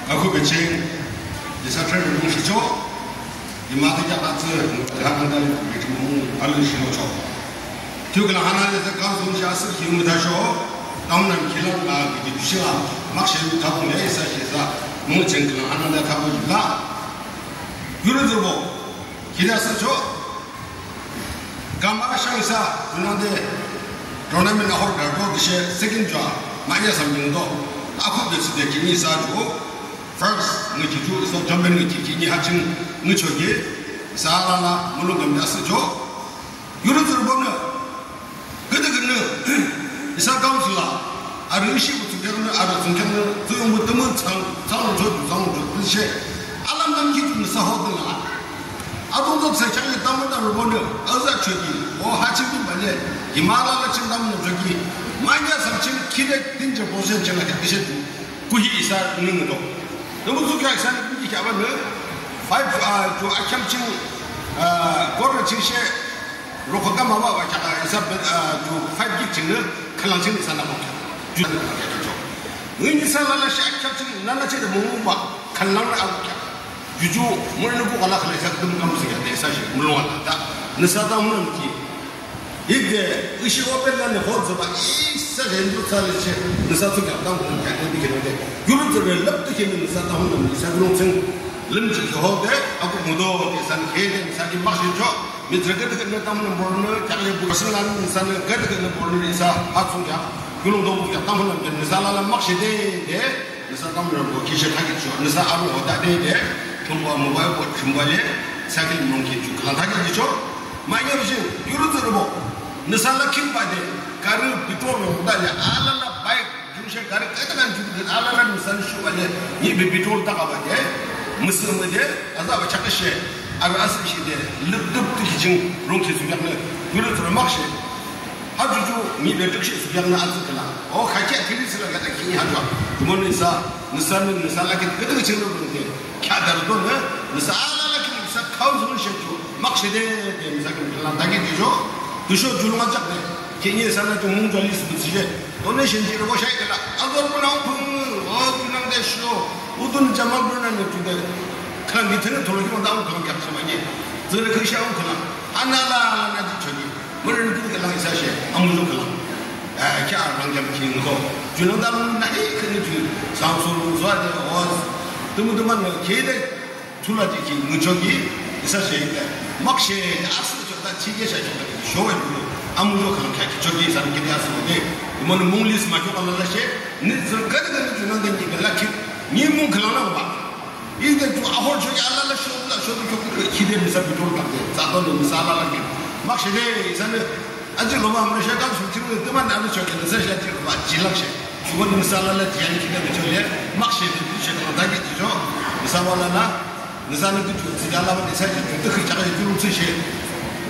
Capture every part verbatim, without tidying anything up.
Akhuhbe ching, isa training mung shichoh, i mata kheak atsü, ha nangde le, mung alü shichoh. Tüsho khülang hanangde isa council shi asühkhi müthasho, tamnam kilang la, ki ki shi la, makshe thapung le isa shi isa, mung ching khülang hanangde thapung la. Yurü zübo, khide asühchoh, Kam ashang isa, junangde tournament ahorda to tüshe second choa, mahne samjing to. Akhuhbe thsüde khihni isa ju. First, ngüki ju, isa champion ngüki, khihni ha ching ngüchoki. Isa alala, mulong kamde asühchoh. Yurü zürbonü. Küdükhühnü. Isa council a. Arü ishi bu tsungkheaknü, arü tsungkheaknü, tsuyongbu tümü tsang, tsang cho, tsang cho, tüshe. Alam dam ki ju nüsa hodenü la. Adung dok sa chang ye tamü tamü bonü, aza choki, o ha ching bale, himala la ching tamü choki, manya sa ching kide tinje bosen chang la kide shet, kuhi isa ning do. Namu su kya isa ni kuhi kya ba ne, five, ah, jo akham ching, ah, quarter ching she, roko kama ba ba kya, isa, ah, jo five kick ching ne, khalang ching isa na ko kya. Ju na ko kya jo. Ngin isa la la she akham ching, na na che de mu ba, khalang na ko kya. Juju, mürünü kukala khala isa kidüm kam sing ya de isa shi, mulong ala ta. Nüsa ta mürün ki. Ide, ishi open la ne hot zaba, isa rendu tsale shi, nüsa tsukya tam kung kya de dikhe de. Yurü tsü re lap dikhe ne nüsa ta mürün, isa gulong tsing, lim tsü ki hot de, aku mudo de isa ne khe de, isa ki mak shi cho, mi tsü gede gede tam ne borne, kya le bu, sing la ne nüsa ne gede gede borne, isa ha tsukya, gulong do kukya tam mürün de, nüsa la la mak shi de, de, Nüsa tamrü bo kishe thakhi cho, nüsa aru hoda de de, thumba mobile bo thumba le, sakil mongki chu khalang thakhi cho, ma yem shi, yurü zürbon, nüsa la kimba de, gari petrol hoda le, alala bike, jungshe gari kata kan ju de, alala nüsa ni shuba le, ni bi petrol taka ba de, müsü mü de, aza ba chakashe, aru asüshe de, lüp lüp tu hijing, rongki su yakne, yurü zürü makshe. Ha ju ju, mi be dükshi su yakna atsü kala. O, khakia kiri sila kata kini ha ju. Jumonü nüsa, nüsa nü, nüsa laki, gede gede chenglo gede. Kya dar do ne, nüsa alala ki nüsa council she ju. Makshe de, de, nüsa ki kala dagi de jo. Dusho ju luma jak de. Kini nüsa na ju mung ju list bu sije. Donation ji ro shai kala. Agor bu na upung, o, bu nang de sho. Udun jama bu na ne ju de. Kala mi tene tolo ki ma da u kala kya sama ni. Zere khe sha u kala. Ana la, la na ji chogi. Mürün kü khalang isa she, amujo khalang. Eh, kya rang jam ki ngo. Junang dam na i kini ju, sang su lu zwa de oz. Tumu tuman ne kede, tula ji ki ngujo ki, isa she de. Mak she, asu jo ta chi ge sha jo ta, sho we bu. Amujo khalang kya ki, jo ki san kede asu de. Mon mung lis ma jo khalang la she, ni zun kade kade junang de ni la ki, ni mung khalang la ba. Ide ju ahor choki alala sho la sho choki kide misa bidol takde. Zato ne misa alala ke. Mak shede, isa ne, aji loma mre shakam su chiri, teman anu choki, nisa shachiri loma, jilak she. Jugo ne misa alala, jiyani kide me chole, mak shede, shede loma dagi jijo. Misa alala, nisa ne kutu, sida alala, nisa je, tu khri chaka je, tu lum se she.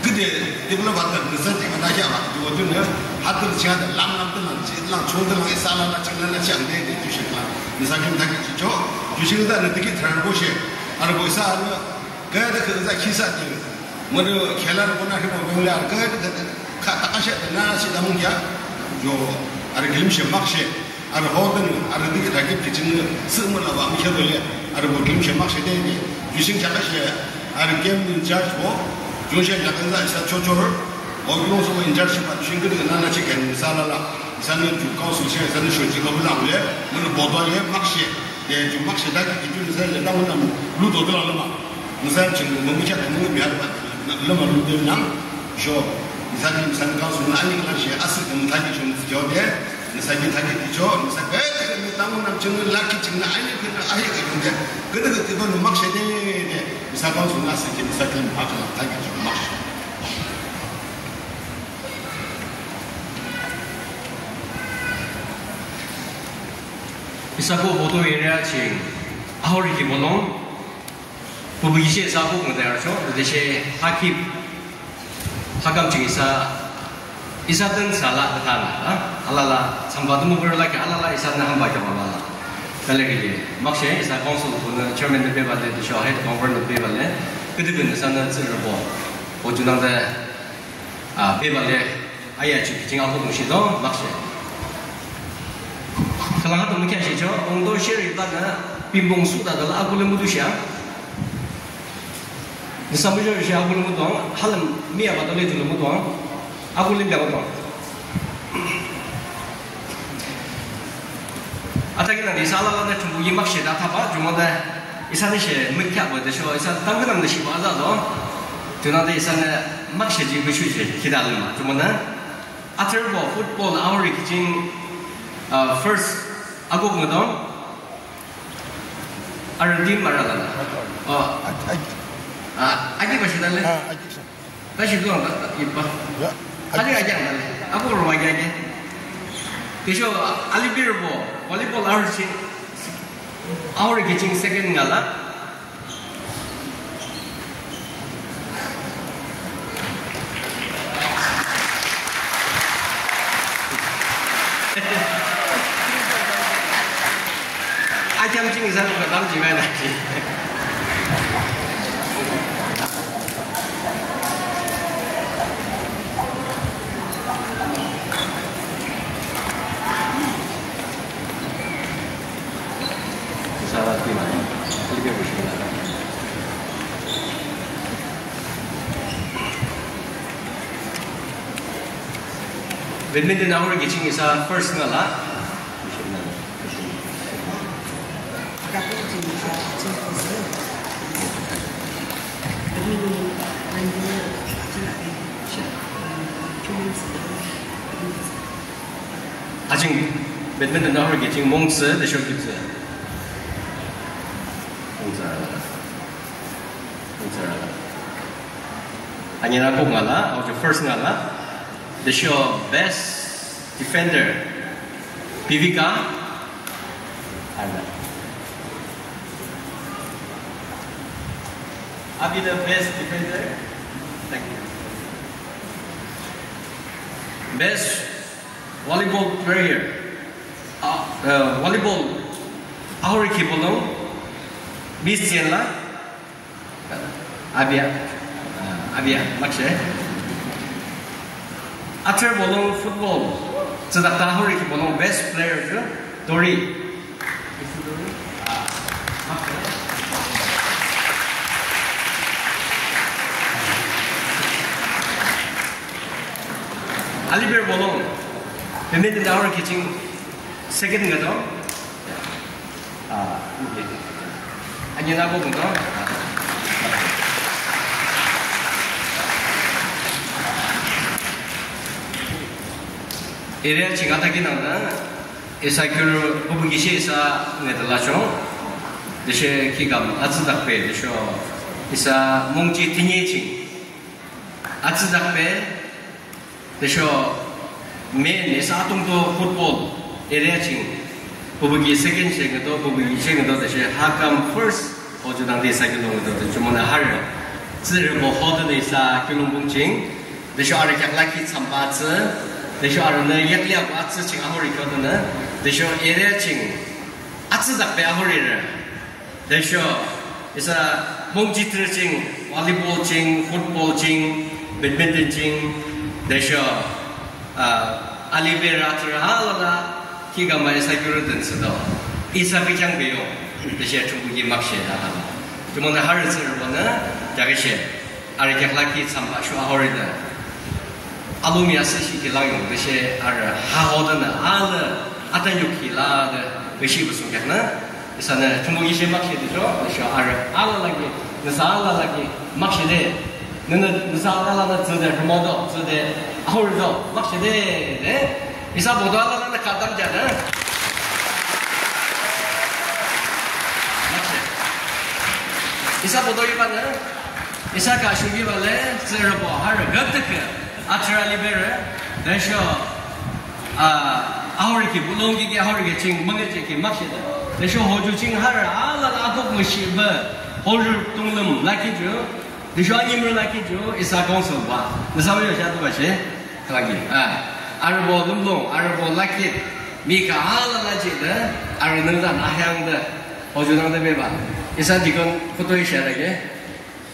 Kide, develop hatta, nisa je, mana ya ba, jugo tu ne, hatta chia de, lam lam de, lam chi, lam chong de, lam isa alala, chang alala, chang de, de, tu she la. Nisa kim dagi jijo, ju shi da ne digi thar bo she, ar bo isa ne, kaya da kaya da kisa de, mo de kela de bona ke mo le ar kaya da ka ta ka she de na shi da mung ya, jo, ar gilim she mak she, ar ho de ne, ar digi da ke kichin ne, si mo la ba mi ke do le, ar bo gilim she mak she de ne, ju shin cha ka she, ar game in charge bo, ju she ya ka da isa cho cho, o ju so in charge ba, shin ke de na na chi ken sa la la. Isa ne ju council she, isa ne shoji ka bula le, mo ne bodo le, mak she, de ju mak she da ki ju isa le da mo na mo, lu do do la ma. Isa ching mo mi cha mo mi ha ba, la ma lu de na, sho, isa ne, isa ne council na ani ka she, asi de mo ta ki sho jo de, isa ki ta ki jo, isa ke, ne ta mo na ching la ki ching na ani ke na ahi ke de, ke de ke de mak she de, de, isa council na asi ke, isa ke ma ta ki jo, mak she. Isa ko boto area ching, ahori ki bolong, bubu ishe isa ko ngode archo, ngode she hakip, hakam ching isa, isa den sala katan, ha? Alala, samba tu mubur la ke alala isa na hamba ke alala. Kale ke liye, mak she isa council ko na chairman ne pe bale, de sho head conference ne pe bale, kede kede isa na tsirbo, o junang de, Ah, pe bale, aya chu kiching aho mung shi do, mak she. Khalang ha to mung kya shi cho, ong do share iba na, Pimbong suda dala akule mudu shia. Nüsa muzho shia akule mudu ang, halam miya ba dale dule mudu ang. Akule miya mudu ang. Ataki nangde isa alala nü Thrünpuh ki makshe de athaba, jumode isa nü she mükya ba de sho, isa tamkhüntamnü shiba aza do. Junangde isa nü makshe ji bishu she khide alima. Jumode athrürbo football ahori ki ching, uh, first akuk ngüdong. Arü team arü alala. Oh. Ag-, ag- Ah, agi ba shi dale? Ah, agi shi. Tashi duang ta, ta, iba. Ya. Hali agi ang dale. Akuk roma agi agi. Tüsho, ah, aliberübo volleyball ahori ching, ahori ki ching second ngala. Akyam ching isa ka dam ching na na ching. Isa la ti na. Ti ke bu shi na. Badminton ahori ki ching isa first ngala. Ajing badminton ahori ki ching Mongtsü, tüsho Kipsü. Mongtsü. Mongtsü. Anyina kok ngala, aocho first ngala. Tüsho best defender, Bivika. Ana. Abi the best defender. Thank you. Best volleyball player. Ah, uh, volleyball ahori ki bolung, Miss Chen la. Abia. Ah, abia, makshe. Athrürbo lung football, tsüdakta ahori ki bolung best player ju, Tori. Aliberübo lung badminton ahori ki ching second ngüdong. Ah, okay. Anyina kok ngüdong. Area ching ataki nangde, isa kiuro, bubu ki she isa ngüde lachoh. Tüshe kikam atsüdakbe, tüsho isa Mongji Tinye ching atsüdakbe, tüsho men isa atungto football area ching. Bubu ki second she ngüdo, bubu ki she ngüdo, tüshe hakam first, o junangde isa kiulong ngüdo, tüsho mona harü. Tsührübo hodenü isa kiulong bung ching. Tüsho arü kheak lakhi thsamba atsü. Tüsho arünü yakli ako atsü ching ahori khodonü. Tüsho area ching atsüdakbe ahorirü. Tüsho isa Mongji thrü ching, volleyball ching, football ching, badminton ching, tüsho, ah, aliberü thrü alala, kikam a isa kiuro den thsüdo. Isa bikhyang beyo, tüshe Thrünpuh ki makshe de athaba. Jumonü harü tsührübonü, kheaküshe, arü kheak lakhi thsamba sho ahorinü. Alomi asühshihkhi lang yung, tüshe arü hahodenü, alü, atanyukkhi la de, tüshe busung kheaknü. Isanü Thrünpuh ki she makshe de cho, tüsho arü alala ki, nüsa alala ki, makshe de, nünü, nüsa alalanü tsüde, rümodo, tsüde, ahorido, makshe de, de, isa boto alalanü khütam jade. Makshe. Isa boto ibanü, isa ka shugi bale, tsührübo, harü, gapteke, athrü aliberü, tüsho, Ah, ahori ki, bulong ki, ki ahori ki ching, mangge che ki, makshe de. Tüsho hoju ching harü, alala akok müshibe, hoju tunglüm lakhi ju, tüsho animrü lakhi ju, isa council ba. Nüsa yo sha tu ba she, kalagi. Ah, arübo lumlung, arübo lakhi, mi ka alala je de, arü nengdan ahyang de, hoju nangde beba. Isa deacon kuto i sha de ke.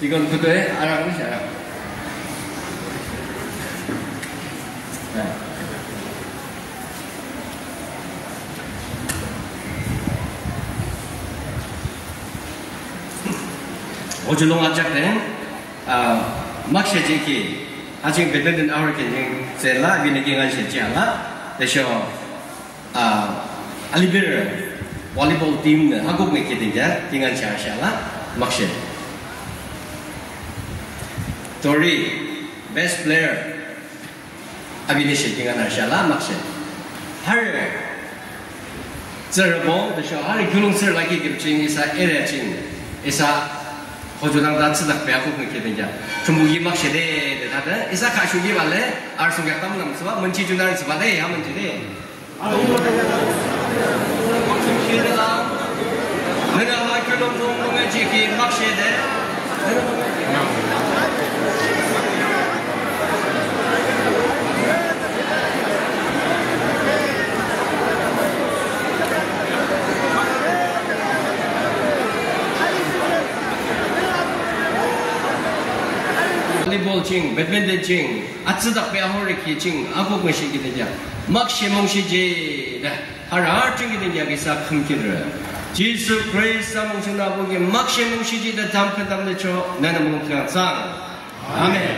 Deacon kuto e, arang ni sha arang. Ojulong achak de, ah, makshe jihkhi, ajing badminton ahorü ki jing tsüla, apinü kingaünshe jihla, tüsho, ah, aliberü volleyball teamnü akuknü kheahde kheah kingaünshe asühla, makshe. Tori, best player, apinü she kingaün asühla makshe. Harü tsührübo, tüsho harü kiulongthsürü lakhi kim ching isa area ching, isa Ojulong de atsüdakbe akuknü kheahde kheah. Thrünpuh ki makshe de, de thade, isa khashuhkhi bale, arüsungkheak tamlam thsübah, münchi junarü thsübah de, ha münchi de. Volleyball ching, badminton ching, atsüdakbe ahorü ki ching akuknü she kheahde kheah. Makshe mungshi jih de, harü arüching kheahde kheah isa khümkhitrü. Jisu Khrista mung chingnü abuh ki makshe mungshi jih de tamkhüntamnücho, nünü mulong khülang thsang. Amen.